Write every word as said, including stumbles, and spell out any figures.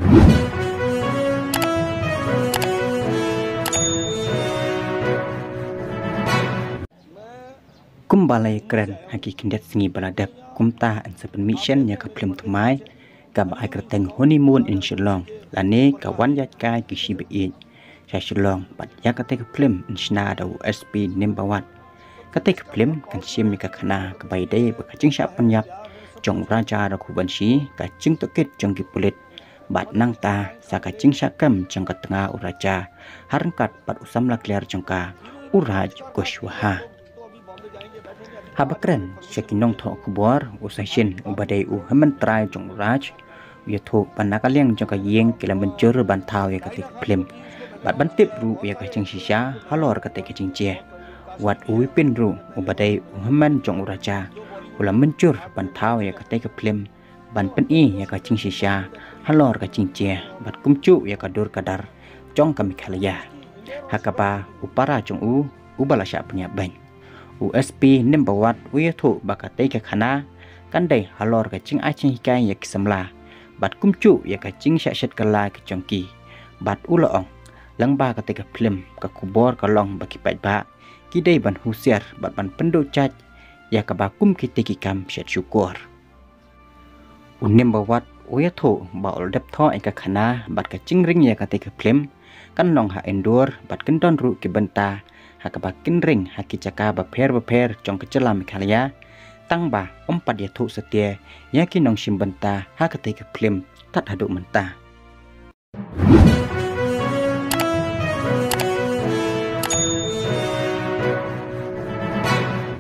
Kumba la ïakren ha ki khyndiat sngi ba la dep, kumta yn sa pynmih shen ïa ka phlim thymmai kaba ai kyrteng Honeymoon in Shillong, lane Ka Wan Ïaid Kai Ki Shibaieit sha Shillong, bad ïa katei ka phlim yn shna da u S P Nimbawat. Katei ka phlim kan shim ïa ka khana kaba ïadei bad ka jingshah pynïap jong u Raja Raghuvanshi, ka jingtohkit jong ki pulit, bad nangta sa ka jingshah kem jong ka tnga u Raja ha ryngkat bad u samla kliar jong ka, u Raj Kushwaha. Haba kren sha ki nongthoh khubor, u Sachin uba dei u hynmen trai jong u Raj u ïathuh ba na ka liang jong ka ïing ki la mynjur ban thaw ïa katei ka phlim bad ban tip ruh ïa ka jingshisha halor katei ka jingjia. Wat u Vipin ruh uba dei u hynmen jong u Raja u la mynjur ban thaw ïa katei ka phlim ban pyni ïa ka jingshisha halor ka jingjia bad kumjuh ïa ka dur ka dar jong ka Meghalaya, ha kaba u para jong u uba la shah pynïap beiñ. U S P Nimbawat u ïathuh ba katei ka khana kan dei halor ka jingai jinghikai ïa ki samla bad kumjuh ïa ka jingshah shet kylla ki jong ki. Bad u la ong, lyngba katei ka phlim, ka khubor ka long ba ki paidbah ki dei ban husiar bad ban pynduh jait ïa kaba kum kitei ki kam shet shukor. U Nimbawat u ïathuh ba u la dep thoh ïa ka khana bad ka jingring ïa katei ka phlim kan long ha Indore bad kan don ruh ki bynta ha kaba kin ring ha ki jaka bapher bapher jong ka jylla Meghalaya, tangba ym pat ïathuh satia ïa ki nongshim bynta ha katei ka phlim kat haduh mynta.